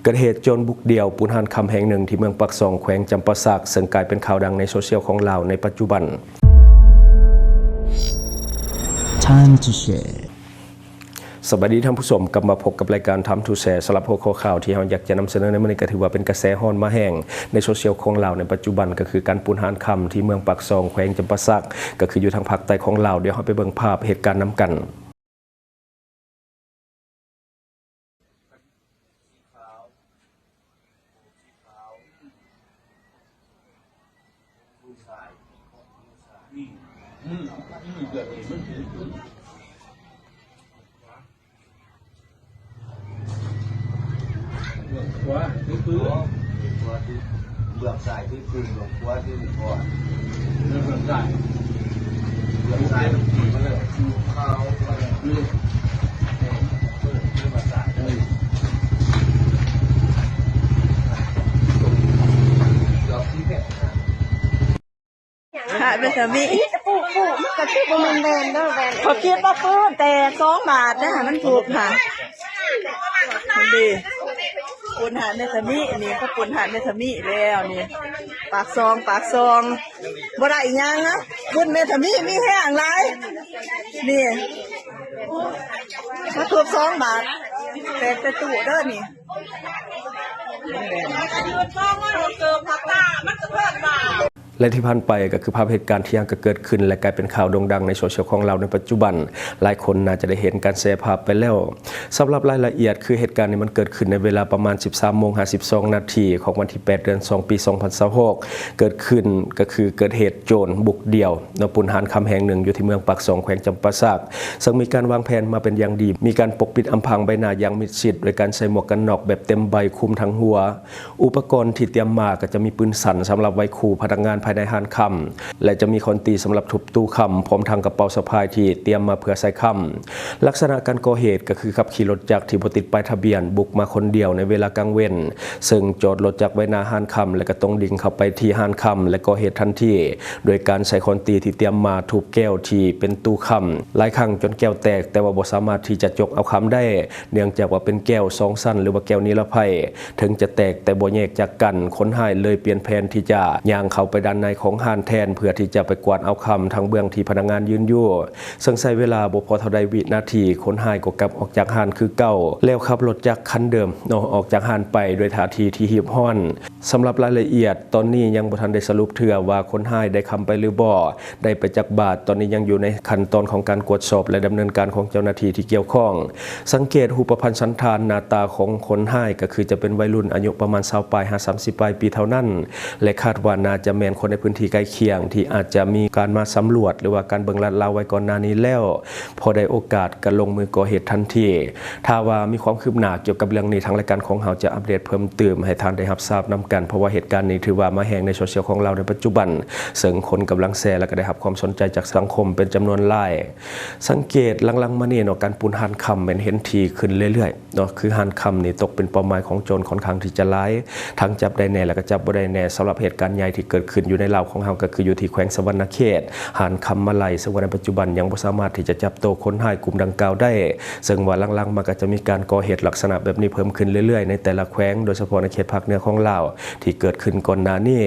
ເກີດເຫດໂຈນບຸກດ່ຽວປຸນຮ້ານຄຳແຫ່ງໜຶ່ງທີ່ເມືອງປາກຊ່ອງ ແຂວງຈຳປາສັກ ເຊິ່ງກາຍເປັນຂ່າວດັງໃນໂຊຊຽວຂອງລາວໃນປັດຈຸບັນ. Time to share. ສະບາຍດີທ່ານຜູ້ຊົມ, ກັບມາພົບກັບລາຍການ Time to share. ສຳລັບຫົວຂໍ້ຂ່າວທີ່ເຮົາຢາກຈະນຳສະເໜີໃນມື້ນີ້ ກໍຖືວ່າເປັນກະແສຮ້ອນມາແຮງໃນໂຊຊຽວຂອງລາວໃນປັດຈຸບັນ, ກໍຄືການປຸນຮ້ານຄຳທີ່ເມືອງປາກຊ່ອງ ແຂວງຈຳປາສັກ, ກໍຄືຢູ່ທາງພາກໃຕ້ຂອງລາວ. ດຽວເຮົາໄປເບິ່ງພາບເຫດການນຳກັນ. ເບື້ອງຂວາຄື ເບື້ອງຂວາຄື ເບື້ອງຊ້າຍຄື ເບື້ອງຂວາຄື ເບື້ອງຊ້າຍ ເບື້ອງຊ້າຍມັນຕີມາເລີຍ ຂາວ ເອີ ເອີ ເອີ ພະແມ່ທຳມິ ນີ້ກະປູກ ປູກ ມັນກະຄືບໍ່ແມ່ນແວ່ນເດີ ແວ່ນ ເຂົາຄິດວ່າປືນແຕ່ສອງບາດນະ ມັນຖືກຫາ ມັນດີ ປຸນຮ້ານແມ່ທຳມິ ນີ້ເຂົາປຸນຮ້ານແມ່ທຳມິແລ້ວນີ້ ປາກຊ່ອງ ປາກຊ່ອງ ບໍ່ໄດ້ອີ່ຫຍັງນະ ບຸນແມ່ທຳມິມີແຮງຫຼາຍ ນີ້ ມາຖືກສອງບາດ ແຕກແຕ່ຕູ້ເດີນີ້. ແລະ ທີ່ຜ່ານໄປກໍຄືພາບເຫດການທີ່ຍັງກະເກີດຂຶ້ນ ແລະ ກາຍເປັນຂ່າວໂດ່ງດັງໃນໂຊຊຽວຂອງລາວໃນປັດຈຸບັນ, ຫຼາຍຄົນໜ້າຈະໄດ້ເຫັນການແຊພາບໄປແລ້ວ. ສຳລັບລາຍລະອຽດ ຄືເຫດການນີ້ມັນເກີດຂຶ້ນໃນເວລາປະມານສິບສາມໂມງຫ້າສິບສອງນາທີຂອງວັນທີແປດ ເດືອນສອງ ປີສອງພັນຊາວຫົກ ເກີດຂຶ້ນກໍຄືເກີດເຫດໂຈນບຸກດ່ຽວເນາະ ປຸນຮ້ານຄຳແຫ່ງໜຶ່ງຢູ່ທີ່ເມືອງປາກຊ່ອງ ແຂວງຈຳປາສັກ ເຊິ່ງມີການວາງແຜນມາເປັນຢ່າງດີ, ມີການປົກປິດອຳພັງໃບໜ້າຢ່າງມິດຊິດ ໂດຍການໃສ່ໝວກກັນນັອກແບບເຕັມໃບຄຸມທັງຫົວ. ອຸປະກອນທີ່ຕຽມມາກໍຈະມີປືນສັ້ນສຳລັບໄຫວ້ຂູ່ພະນັກງານພາຍໃນຮ້ານຄຳ ແລະ ຈະມີຄ້ອນຕີສຳລັບທຸບຕູ້ຄຳ ພ້ອມທັງກະເປົາສະພາຍທີ່ຕຽມມາເພື່ອໃສ່ຄຳ. ລັກສະນະການກໍ່ເຫດກໍຄືຂັບຂີ່ລົດຈັກທີ່ບໍ່ຕິດປ້າຍທະບຽນ ບຸກມາຄົນດຽວໃນເວລາກາງເວັນ, ເຊິ່ງຈອດລົດຈັກໄວ້ໜ້າຮ້ານຄຳ ແລະ ກໍຕົງດິງເຂົ້າໄປທີ່ຮ້ານຄຳ ແລະ ກໍ່ເຫດທັນທີ ໂດຍການໃຊ້ຄ້ອນຕີທີ່ຕຽມມາທຸບແກ້ວທີ່ເປັນຕູ້ຄຳຫຼາຍຄັ້ງຈົນແກ້ວແຕກ, ແຕ່ວ່າບໍ່ສາມາດທີ່ຈະຈົກເອົາຄຳໄດ້ ເນື່ອງຈາກວ່າເປັນແກ້ວສອງຊັ້ນ ຫຼືວ່າແກ້ວນິລະໄພ, ເຖິງຈະແຕກແຕ່ບໍ່ແຍກຈາກກັນ. ຄົນຮ້າຍເລີຍປ່ຽນແຜນທີ່ຈະຍ່າງເຂົ້າໄປດ້ານໃນຂອງຮ້ານແທນ ເພື່ອທີ່ຈະໄປກວາດເອົາຄຳທາງເບື້ອງທີ່ພະນັກງານຢືນຢູ່, ເຊິ່ງໃຊ້ເວລາບໍ່ພໍເທົ່າໃດວິນາທີ, ຄົນຮ້າຍກໍກັບອອກຈາກຮ້ານຄືເກົ່າ ແລ້ວຂັບລົດຈັກຄັນເດີມເນາະ ອອກຈາກຮ້ານໄປດ້ວຍທ່າທີທີ່ຮີບຮ້ອນ. ສຳລັບລາຍລະອຽດຕອນນີ້ຍັງບໍ່ທັນໄດ້ສະຫຼຸບເທື່ອວ່າຄົນຮ້າຍໄດ້ຄຳໄປຫຼືບໍ່, ໄດ້ໄປຈັກບາດ, ຕອນນີ້ຍັງຢູ່ໃນຂັ້ນຕອນຂອງການກວດສອບ ແລະ ດຳເນີນການຂອງເຈົ້າໜ້າທີ່ທີ່ກ່ຽວຂ້ອງ. ສັງເກດຮູບປະພັນສັນຖານໜ້າຕາຂອງຄົນຮ້າຍ ກໍຄືຈະເປັນໄວລຸ້ນອາຍຸປະມານຊາວປາຍຫາສາມສິບປາຍປີເທົ່ານັ້ນ ແລະ ຄາດວ່າໜ້າຈະແມ່ນຄົນໃນພື້ນທີ່ໃກ້ຄຽງ ທີ່ອາດຈະມີການມາສຳຫຼວດ ຫຼືວ່າການເບິ່ງລາດລາວໄວ້ກ່ອນໜ້ານີ້ແລ້ວ. ພໍໄດ້ໂອກາດກໍລົງມືກໍ່ເຫດທັນທີ. ຖ້າວ່າມີຄວາມຄືບໜ້າກ່ຽວກັບເລື່ອງນີ້, ທາງລາຍການຂອງເຮົາຈະອັບເດດເພີ່ມຕື່ມໃຫ້ທ່ານໄດ້ຮັບຊາບນຳກັນ, ເພາະວ່າເຫດການນີ້ຖືວ່າມາແຮງໃນໂຊຊຽວຂອງລາວໃນປັດຈຸບັນ, ເຊິ່ງຄົນກຳລັງແຊ ແລະ ກໍໄດ້ຮັບຄວາມສົນໃຈຈາກສັງຄົມເປັນຈຳນວນຫຼາຍ. ສັງເກດຫຼັງໆມານີ້ເນາະ, ການປຸ້ນຮ້ານຄຳແມ່ນເຫັນຖີ່ຂຶ້ນເລື້ອຍໆເນາະ, ຄືຮ້ານຄຳນີ້ຕົກເປັນເປົ້າໝາຍຂອງໂຈນຂ້ອນຂ້າງທີ່ຈະຫຼາຍ, ທັງຈັບໄດ້ແດ່ ແລະ ກໍຈັບບໍ່ໄດ້ແດ່. ສຳລັບເຫດການໃຫຍ່ທີ່ເກີດຂຶ້ນຢູ່ໃນລາວຂອງເຮົາ ກໍຄືຢູ່ທີ່ແຂວງສະຫວັນນະເຂດ, ຮ້ານຄຳມາໄລ, ເຊິ່ງວ່າໃນປັດຈຸບັນຍັງບໍ່ສາມາດທີ່ຈະຈັບໂຕຄົນຮ້າຍກຸ່ມດັ່ງກ່າວໄດ້. ເຊິ່ງວ່າຫຼັງໆມາກໍຈະມີການກໍ່ເຫດລັກສະນະແບບນີ້ເພີ່ມຂຶ້ນເລື້ອຍໆໃນແຕ່ລະແຂວງ, ໂດຍສະເພາະໃນເຂດພາກເໜືອຂອງລາວທີ່ເກີດຂຶ້ນກ່ອນໜ້ານີ້.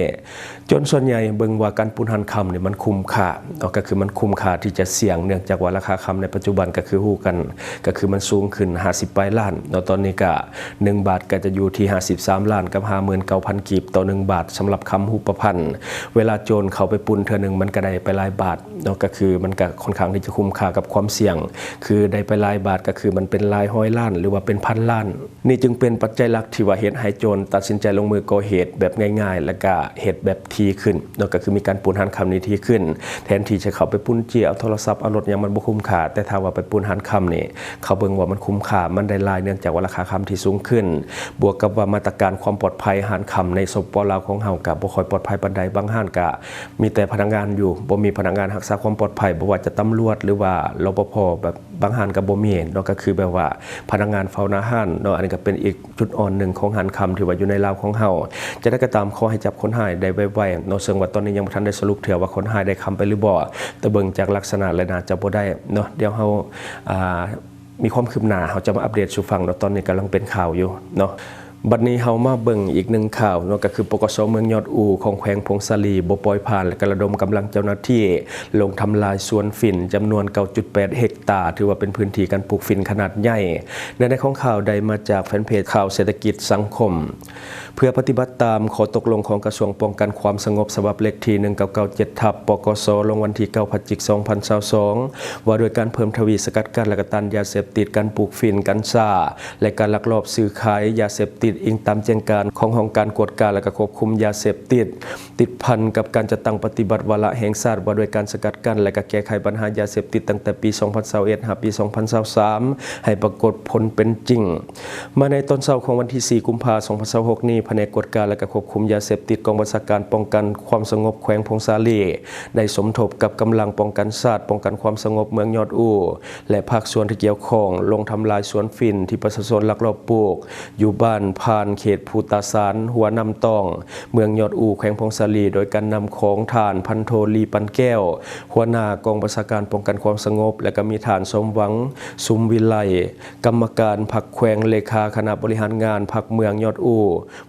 ໂຈນສ່ວນໃຫຍ່ເບິ່ງວ່າການປຸ້ນຮ້ານຄຳນີ້ມັນຄຸ້ມຄ່າເນາະ, ກໍຄືມັນຄຸ້ມຄ່າທີ່ຈະສ່ຽງ, ເນື່ອງຈາກວ່າລາຄາຄຳໃນປັດຈຸບັນກໍຄືຮູ້ກັນ, ກໍຄືມັນສູງຂຶ້ນຫ້າສິບປາຍລ້ານເນາະ. ຕອນນີ້ກະໜຶ່ງບາດກໍຈະຢູ່ທີ່ຫ້າສິບສາມລ້ານກັບຫ້າໝື່ນເກົ້າພັນກີບຕໍ່ໜຶ່ງບາດ ສຳລັບຄຳຮູບປະພັນ. ເວລາໂຈນເຂົ້າໄປປຸ້ນເທື່ອໜຶ່ງ ມັນກໍໄດ້ໄປຫຼາຍບາດເນາະ, ກໍຄືມັນກໍຂ້ອນຂ້າງທີ່ຈະຄຸ້ມຄ່າກັບຄວາມສ່ຽງ, ຄືໄດ້ໄປຫຼາຍບາດ ກໍຄືມັນເປັນຫຼາຍຮ້ອຍລ້ານ ຫຼືວ່າເປັນພັນລ້ານ. ນີ້ຈຶ່ງເປັນປັດໄຈຫຼັກທີ່ວ່າເຮັດໃຫ້ໂຈນຕັດສິນໃຈລົງມືກໍ່ເຫດແບບງ່າຍໆ ແລະກະເຮັດແບບຖີ່ຂຶ້ນເນາະ, ກໍຄືມີການປຸ້ນຮ້ານຄຳນີ້ຖີ່ຂຶ້ນ. ແທນທີ່ຈະເຂົ້າໄປປຸ້ນຈີ້ເອົາໂທລະສັບ ເອົາລົດຫຍັງ ມັນບໍ່ຄຸ້ມຄ່າ, ແຕ່ຖ້າວ່າໄປປຸ້ນຮ້ານຄຳນີ້ ເຂົາເບິ່ງວ່າມັນຄຸ້ມຄ່າ, ມັນໄດ້ຫຼາຍ ເນື່ອງຈາກວ່າລາຄາຄຳທີ່ສູງຂຶ້ນ, ບວກກັບວ່າມາດຕະການຄວາມປອດໄພຮ້ານຄຳໃນ ສປປ ລາວຂອງເຮົາ ກະບໍ່ຄ່ອຍປອດໄພປານໃດ. ບາງຮ້ານກະມີແຕ່ພະນັກງານຢູ່, ບໍ່ມີພະນັກງານຮັກສາຄວາມປອດໄພ, ບໍ່ວ່າຈະຕຳຫຼວດ ຫຼືວ່າ ລປພ ແບບ ບາງຮ້ານກໍບໍ່ມີເນາະ, ກໍຄືແບບວ່າພະນັກງານເຝົ້າໜ້າຮ້ານເນາະ. ອັນນີ້ກໍເປັນອີກຈຸດອ່ອນໜຶ່ງຂອງຮ້ານຄຳທີ່ວ່າຢູ່ໃນລາວຂອງເຮົາ. ຈັ່ງໃດກໍຕາມ, ຂໍໃຫ້ຈັບຄົນຮ້າຍໄດ້ໄວໆເນາະ, ເຊິ່ງວ່າຕອນນີ້ຍັງບໍ່ທັນໄດ້ສະຫຼຸບເທື່ອວ່າຄົນຮ້າຍໄດ້ຄຳໄປຫຼືບໍ່, ແຕ່ເບິ່ງຈາກລັກສະນະແລ້ວໜ້າຈະບໍ່ໄດ້ເນາະ. ດຽວເຮົາ ອ່າ ມີຄວາມຄືບໜ້າ ເຮົາຈະມາອັບເດດສູ່ຟັງເນາະ, ຕອນນີ້ກຳລັງເປັນຂ່າວຢູ່ເນາະ. ບັດນີ້ເຮົາມາເບິ່ງອີກໜຶ່ງຂ່າວເນາະ ກໍຄື ປກສ ເມືອງຍອດອູ ຂອງແຂວງຜົ້ງສາລີ ບໍ່ປ່ອຍຜ່ານ ແລະ ກະລະດົມກຳລັງເຈົ້າໜ້າທີ່ລົງທຳລາຍສວນຝິ່ນຈຳນວນ ເກົ້າຈຸດແປດ ເຮັກຕາ ຖືວ່າເປັນພື້ນທີ່ການປູກຝິ່ນຂະໜາດໃຫຍ່. ເນື້ອໃນຂອງຂ່າວໄດ້ມາຈາກແຟນເພຈຂ່າວເສດຖະກິດສັງຄົມ. ເພື່ອປະຕິບັດຕາມຂໍ້ຕົກລົງຂອງກະຊວງປ້ອງກັນຄວາມສະຫງົບ ສະບັບເລກທີ ໜຶ່ງເກົ້າເກົ້າເຈັດ ທັບ ປກສ ລົງວັນທີ ເກົ້າ ພະຈິກ ສອງພັນຊາວສອງ ວ່າດ້ວຍການເພີ່ມທະວີສະກັດກັ້ນ ແລະ ກະຕ້ານຢາເສບຕິດ, ການປູກຝິ່ນ, ກັນຊາ ແລະ ການລັກລອບຊື້ຂາຍຢາເສບຕິດ, ອີງຕາມແຈ້ງການຂອງຫ້ອງການກວດກາ ແລະ ກະຄວບຄຸມຢາເສບຕິດ ຕິດພັນກັບການຈັດຕັ້ງປະຕິບັດວາລະແຫ່ງຊາດວ່າດ້ວຍການສະກັດກັ້ນ ແລະ ກະແກ້ໄຂບັນຫາຢາເສບຕິດ ຕັ້ງແຕ່ປີ ສອງພັນຊາວເອັດ ຫາ ປີ ສອງພັນຊາວສາມ ໃຫ້ປາກົດຜົນເປັນຈິງ. ມາໃນຕອນເຊົ້າຂອງວັນທີ ສີ່ ກຸມພາ ສອງພັນຊາວຫົກ ນີ້, ພະແນກກວດກາ ແລະ ກະຄວບຄຸມຢາເສບຕິດ ກອງບັນຊາການປ້ອງກັນຄວາມສະຫງົບແຂວງຜົ້ງສາລີ ໄດ້ສົມທົບກັບກຳລັງປ້ອງກັນຊາດ, ປ້ອງກັນຄວາມສະຫງົບເມືອງຍອດອູ ແລະ ພາກສ່ວນທີ່ກ່ຽວຂ້ອງ ລົງທຳລາຍສວນຝິ່ນທີ່ປະຊາຊົນລັກລອບປູກ ຢູ່ບ້ານຜ່ານເຂດພູຕາຊານ, ຫົວນ້ຳຕອງ, ເມືອງຍອດອູ ແຂວງຜົ້ງສາລີ ໂດຍການນຳຂອງທ່ານ ພັນໂທ ລີ ປັນແກ້ວ, ຫົວໜ້າກອງບັນຊາການປ້ອງກັນຄວາມສະຫງົບ ແລະ ກະມີທ່ານ ສົມຫວັງ ສຸມວິໄລ, ກຳມະການພັກແຂວງ, ເລຂາຄະນະບໍລິຫານງານພັກເມືອງຍອດອູ,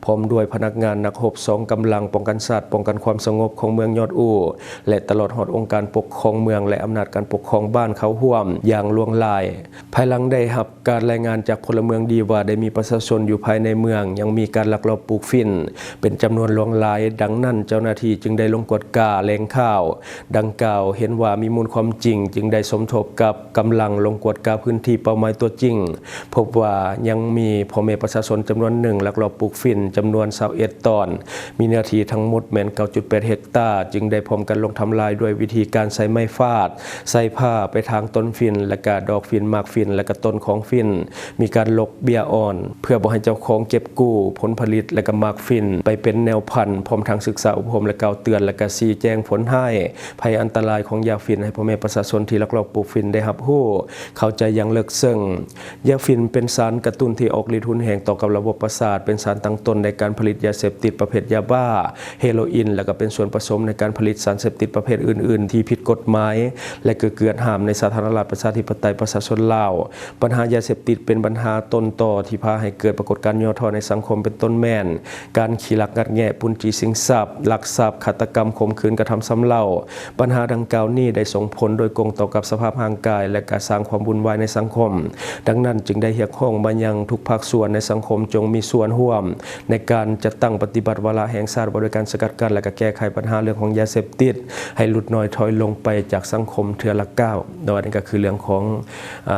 ພ້ອມດ້ວຍພະນັກງານນັກຮົບສອງກຳລັງປ້ອງກັນຊາດ, ປ້ອງກັນຄວາມສະຫງົບຂອງເມືອງຍອດອູ ແລະ ຕະຫຼອດຮອດອົງການປົກຄອງເມືອງ ແລະ ອຳນາດການປົກຄອງບ້ານເຂົ້າຮ່ວມຢ່າງຫຼວງຫຼາຍ. ພາຍຫຼັງໄດ້ຮັບການລາຍງານຈາກພົນລະເມືອງດີວ່າ ໄດ້ມີປະຊາຊົນຢູ່ພາຍໃນເມືອງຍັງມີການລັກລອບປູກຝິ່ນເປັນຈຳນວນຫຼວງຫຼາຍ, ດັ່ງນັ້ນ ເຈົ້າໜ້າທີ່ຈຶ່ງໄດ້ລົງກວດກາແຫຼ່ງຂ່າວ ດັ່ງກ່າວເຫັນວ່າມີມູນຄວາມຈິງ, ຈຶ່ງໄດ້ສົມທົບກັບກຳລັງລົງກວດກາພື້ນທີ່ເປົ້າໝາຍຕົວຈິງ, ພົບວ່າຍັງມີພໍ່ແມ່ປະຊາຊົນຈຳນວນໜຶ່ງລັກລອບປູກຝິ່ນຈຳນວນ ຊາວເອັດ ຕອນ, ມີເນື້ອທີ່ທັງໝົດແມ່ນ ເກົ້າຈຸດແປດ ເຮັກຕາ, ຈຶ່ງໄດ້ພ້ອມກັນລົງທຳລາຍດ້ວຍວິທີການໃຊ້ໄມ້ຟາດ, ໃຊ້ຜ້າໄປທາງຕົ້ນຝິ່ນ ແລະ ກະດອກຝິ່ນ, ໝາກຝິ່ນ ແລະ ກະຕົ້ນຂອງຝິ່ນ, ມີການຫຼົບເບ້ຍອ່ອນ ເພື່ອບໍ່ໃຫ້ເຈົ້າຂອງເກັບກູ້ຜົນຜະລິດ ແລະ ກະໝາກຝິ່ນໄປເປັນແນວພັນ, ພ້ອມທັງສຶກສາອົບຮົມ ແລະ ກ່າວເຕືອນ ແລະ ກະຊີ້ແຈງຜົນຮ້າຍ ໄພອັນຕະລາຍຂອງຢາຝິ່ນໃຫ້ພໍ່ແມ່ປະຊາຊົນທີ່ລັກລອບປູກຝິ່ນໄດ້ຮັບຮູ້ເຂົ້າໃຈຢ່າງເລິກເຊິ່ງ. ຢາຝິ່ນເປັນສານກະຕຸ້ນທີ່ອອກລິດຮຸນແຮງຕໍ່ກັບລະບົບປະສາດ, ເປັນສານຕັ້ງຕົ້ນໃນການຜະລິດຢາເສບຕິດປະເພດຢາບ້າ, ເຮໂຣອິນ ແລະ ກະເປັນສ່ວນປະສົມໃນການຜະລິດສານເສບຕິດປະເພດອື່ນໆທີ່ຜິດກົດໝາຍ ແລະ ເກືອການຫ້າມໃນສາທາລະນະລັດປະຊາທິປະໄຕປະຊາຊົນລາວ. ບັນຫາຢາເສບຕິດເປັນບັນຫາຕົ້ນຕໍທີ່ພາໃຫ້ເກີດປາກົດການຫຍໍ້ທໍ້ໃນສັງຄົມ, ເປັນຕົ້ນແມ່ນ ການຂີ້ລັກງັດແງະ, ປຸ້ນຈີ້ຊິງຊັບ, ລັກຊັບ, ຄາດຕະກຳ, ຂົ່ມຂືນ, ກະທຳຊຳເລົາ. ບັນຫາດັ່ງກ່າວນີ້ໄດ້ສົ່ງຜົນໂດຍກົງຕໍ່ກັບສະພາບຮ່າງກາຍ ແລະ ກະສ້າງຄວາມວຸ່ນວາຍໃນສັງຄົມ. ດັ່ງນັ້ນຈຶ່ງໄດ້ຮຽກຮ້ອງມາຍັງທຸກພາກສ່ວນໃນສັງຄົມ ຈົ່ງມີສ່ວນຮ່ວມໃນການຈັດຕັ້ງປະຕິບັດວາລະແຫ່ງຊາດວ່າດ້ວຍການສະກັດກັ້ນ ແລະ ກະແກ້ໄຂບັນຫາເລື່ອງຂອງຢາເສບຕິດ ໃຫ້ຫຼຸດນ້ອຍຖອຍລົງໄປຈາກສັງຄົມເທື່ອລະກ້າວເນາະ. ອັນນີ້ກໍຄືເລື່ອງຂອງ ອາ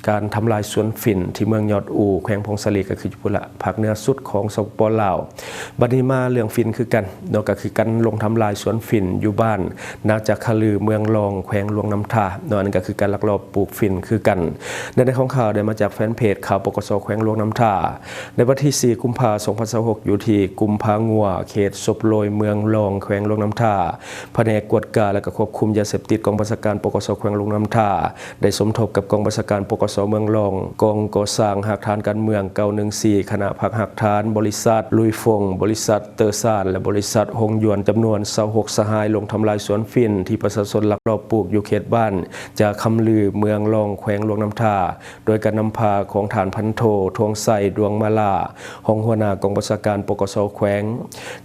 ການທຳລາຍສວນຝິ່ນທີ່ເມືອງຍອດອູ ແຂວງຜົ້ງສາລີ ກໍຄືຢູ່ພຸ້ນລະ ພາກເໜືອສຸດຂອງ ສປປ ລາວ. ບັດນີ້ມາເລື່ອງຝິ່ນຄືກັນເນາະ, ກໍຄືການລົງທຳລາຍສວນຝິ່ນຢູ່ບ້ານນາຈັກຄະລື ເມືອງລອງ ແຂວງຫຼວງນ້ຳທາເນາະ, ອັນນັ້ນກໍຄືການລັກລອບປູກຝິ່ນຄືກັນ. ເນື້ອໃນຂອງຂ່າວໄດ້ມາຈາກແຟນເພຈຂ່າວ ປກສ ແຂວງຫຼວງນ້ຳທາ. ໃນວັນທີ ສີ່ ກຸມພາ ສອງພັນຊາວຫົກ ຢູ່ທີ່ກຸ່ມຜາງົວ ເຂດສົບໂລຍ ເມືອງລອງ ແຂວງຫຼວງນ້ຳທາ, ພະແນກກວດກາ ແລະ ກະຄວບຄຸມຢາເສບຕິດ ກອງບັນຊາການ ປກສ ແຂວງຫຼວງນ້ຳທາ ໄດ້ສົມທົບກັບກອງບັນຊາການ ປກສ ເມືອງລອງ, ກອງກໍ່ສ້າງຮາກຖານການເມືອງ ເກົ້າໜຶ່ງສີ່, ຄະນະພັກຮາກຖານ, ບໍລິສັດລຸຍຟົງ, ບໍລິສັດເຕີຊານ ແລະ ບໍລິສັດຫົງຢວນ ຈຳນວນ ຊາວຫົກ ສະຫາຍ ລົງທຳລາຍສວນຝິ່ນທີ່ປະຊາຊົນລັກລອບປູກຢູ່ເຂດບ້ານຈາຄຳລື ເມືອງລອງ ແຂວງຫຼວງນ້ຳທາ. ໂດຍການນຳພາຂອງທ່ານ ພັນໂທ ທວງໄຊ ດວງມາລາ ຮອງຫົວໜ້າກອງບັນຊາການ ປກສ ແຂວງ.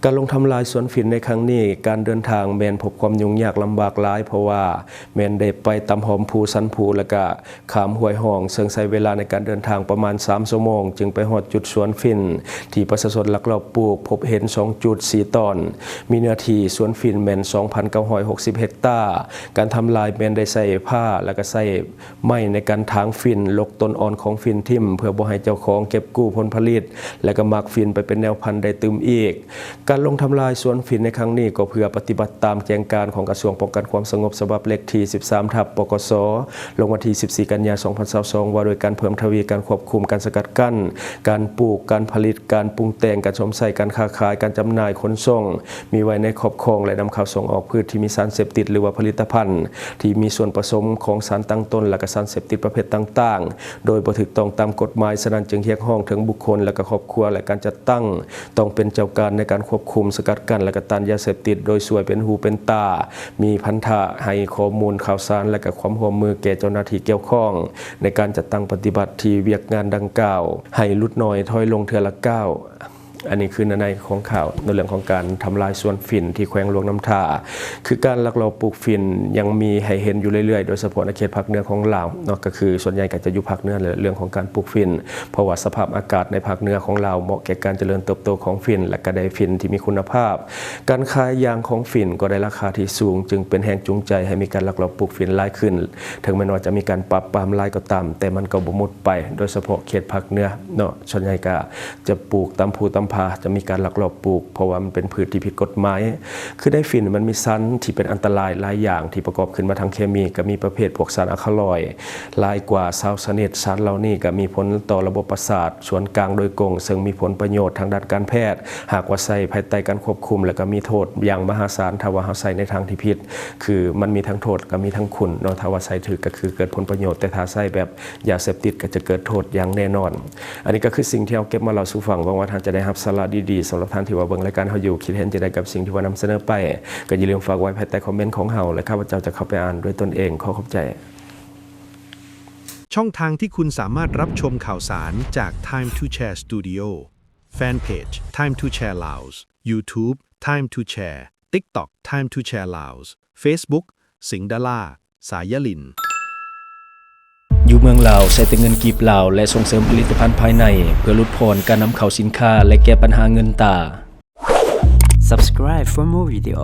ການລົງທຳລາຍສວນຝິ່ນໃນຄັ້ງນີ້ ການເດີນທາງແມ່ນພົບຄວາມຫຍຸ້ງຍາກລຳບາກຫຼາຍ, ເພາະວ່າແມ່ນໄດ້ໄປຕາມຮ່ອມພູຊັນພູ ແລະ ກະຂ້າມຫ້ວຍຮ່ອງ, ເຊິ່ງໃຊ້ເວລາໃນການເດີນທາງປະມານສາມຊົ່ວໂມງ ຈຶ່ງໄປຮອດຈຸດສວນຝິ່ນທີ່ປະຊາຊົນລັກລອບປູກ, ພົບເຫັນສອງຈຸດ ສີ່ຕອນ, ມີເນື້ອທີ່ສວນຝິ່ນແມ່ນ ສອງພັນເກົ້າຮ້ອຍຫົກສິບ ເຮັກຕາ. ການທຳລາຍແມ່ນໄດ້ໃຊ້ພ້າ ແລະ ກະໃຊ້ ໄມ້ໃນການຖາງຝິ່ນ, ຫຼົກຕົ້ນອ່ອນຂອງຝິ່ນຖິ້ມ ເພື່ອບໍ່ໃຫ້ເຈົ້າຂອງເກັບກູ້ຜົນຜະລິດ ແລະ ກະໝາກຝິ່ນໄປເປັນແນວພັນໄດ້ຕື່ມອີກ. ການລົງທຳລາຍສວນຝິ່ນໃນຄັ້ງນີ້ ກໍເພື່ອປະຕິບັດຕາມແຈ້ງການຂອງກະຊວງປ້ອງກັນຄວາມສະຫງົບ ສະບັບເລກທີ ສິບສາມ ທັບ ປກສ ລົງວັນທີ ສິບສີ່ ກັນຍາ ສອງພັນຊາວສອງ ວ່າດ້ວຍການເພີ່ມທະວີການຄວບຄຸມ, ການສະກັດກັ້ນ, ການປູກ, ການຜະລິດ, ການປຸງແຕ່ງ, ການຊົມໃຊ້, ການຄ້າຂາຍ, ການຈຳໜ່າຍ, ຂົນສົ່ງ, ມີໄວ້ໃນຄອບຄອງ ແລະ ນຳເຂົ້າສົ່ງອອກພືດທີ່ມີສານເສບຕິດ ຫຼືວ່າຜະລິດຕະພັນທີ່ມີສ່ວນປະສົມຂອງສານຕັ້ງຕົ້ນ ແລະ ກະສານເສບຕິດປະເພດຕ່າງໆ ໂດຍບໍ່ຖືກຕ້ອງຕາມກົດໝາຍ. ສະນັ້ນຈຶ່ງຮຽກຮ້ອງເຖິງບຸກຄົນ ແລະ ກະຄອບຄົວ ແລະ ການຈັດຕັ້ງ ຕ້ອງເປັນເຈົ້າການໃນການຄວບຄຸມ, ສະກັດກັ້ນ ແລະ ກະຕ້ານຢາເສບຕິດ ໂດຍຊ່ວຍເປັນຫູເປັນຕາ, ມີພັນທະໃຫ້ຂໍ້ມູນຂ່າວສານ ແລະ ກະຄວາມຮ່ວມມືແກ່ເຈົ້າໜ້າທີ່ກ່ຽວຂ້ອງ ໃນ ການຈັດຕັ້ງປະຕິບັດທີ່ວຽກງານດັ່ງກ່າວ ໃຫ້ຫຼຸດໜ້ອຍຖອຍລົງເທື່ອລະກ້າວ. ອັນນີ້ຄືເນື້ອໃນຂອງຂ່າວ ໃນເລື່ອງຂອງການທຳລາຍສວນຝິ່ນທີ່ແຂວງຫຼວງນ້ຳທາ ຄືການລັກລອບປູກຝິ່ນຍັງມີໃຫ້ເຫັນຢູ່ເລື້ອຍໆ ໂດຍສະເພາະໃນເຂດພາກເໜືອຂອງລາວເນາະ ກໍຄືສ່ວນໃຫຍ່ກໍຈະຢູ່ພາກເໜືອແຫຼະ ເລື່ອງຂອງການປູກຝິ່ນ ເພາະວ່າສະພາບອາກາດໃນພາກເໜືອຂອງລາວເໝາະແກ່ການຈະເລີນເຕີບໂຕຂອງຝິ່ນ ແລະ ກໍໄດ້ຝິ່ນທີ່ມີຄຸນນະພາບ. ການຂາຍຢາງຂອງຝິ່ນກໍໄດ້ລາຄາທີ່ສູງ ຈຶ່ງເປັນແຮງຈູງໃຈໃຫ້ມີການລັກລອບປູກຝິ່ນຫຼາຍຂຶ້ນ. ເຖິງແມ່ນວ່າຈະມີການປາບປາມຫຼາຍກໍຕາມ ແຕ່ມັນກໍບໍ່ໝົດໄປ ໂດຍສະເພາະເຂດພາກເໜືອເນາະ ສ່ວນໃຫຍ່ກໍຈະປູກຕາມພູຕາມຜາ ຈະມີການລັກລອບປູກ ເພາະວ່າມັນເປັນພືດທີ່ຜິດກົດໝາຍ. ຄືໃນຝິ່ນມັນມີຊັນທີ່ເປັນອັນຕະລາຍຫຼາຍຢ່າງ ທີ່ປະກອບຂຶ້ນມາທາງເຄມີ ກໍມີປະເພດພວກສານອາຄາລອຍຫຼາຍກວ່າຊາວຊະນິດ. ສານເຫຼົ່ານີ້ກໍມີຜົນຕໍ່ລະບົບປະສາດສ່ວນກາງໂດຍກົງ ເຊິ່ງມີຜົນປະໂຫຍດທາງດ້ານການແພດ ຫາກວ່າໃຊ້ພາຍໃຕ້ການຄວບຄຸມ ແລະ ກໍມີໂທດຢ່າງມະຫາສານ ຖ້າວ່າເຮົາໃຊ້ໃນທາງທີ່ຜິດ. ຄືມັນມີທັງໂທດ ແລະ ກໍມີທັງຄຸນເນາະ ຖ້າວ່າໃຊ້ຖືກກໍຄືເກີດຜົນປະໂຫຍດ ແຕ່ຖ້າໃຊ້ແບບຢາເສບຕິດກໍຈະເກີດໂທດຢ່າງແນ່ນອນ. ອັນນີ້ກໍຄືສິ່ງທີ່ເຮົາເກັບມາເລົ່າສູ່ຟັງ. ຫວັງວ່າທ່ານຈະໄດ້ຮັບສາລະດີໆ. ສຳລັບທ່ານທີ່ວ່າເບິ່ງລາຍການເຮົາຢູ່ ຄິດເຫັນຈັ່ງໃດກັບສິ່ງທີ່ວ່ານຳສະເໜີໄປ ກໍຢ່າລືມຝາກໄວ້ພາຍໃຕ້ຄອມເມັນຂອງເຮົາ ແລະ ຂ້າພະເຈົ້າຈະເຂົ້າໄປອ່ານດ້ວຍຕົນເອງ. ຂໍຂອບໃຈ. ช่องทางที่คุณสามารถรับชมข่าวสารจาก Time to Share Studio Fanpage Time to Share Laos YouTube Time to Share TikTok Time to Share Laos Facebook สิงห์ดารา สายลิน ຢູ່ເມືອງລາວໃຊ້ແຕ່ເງິນກີບລາວ ແລະ ສົ່ງເສີມຜະລິດຕະພັນພາຍໃນ ເພື່ອຫຼຸດຜ່ອນການນຳເຂົ້າສິນຄ້າ ແລະ ແກ້ບັນຫາເງິນຕາ. Subscribe for more video.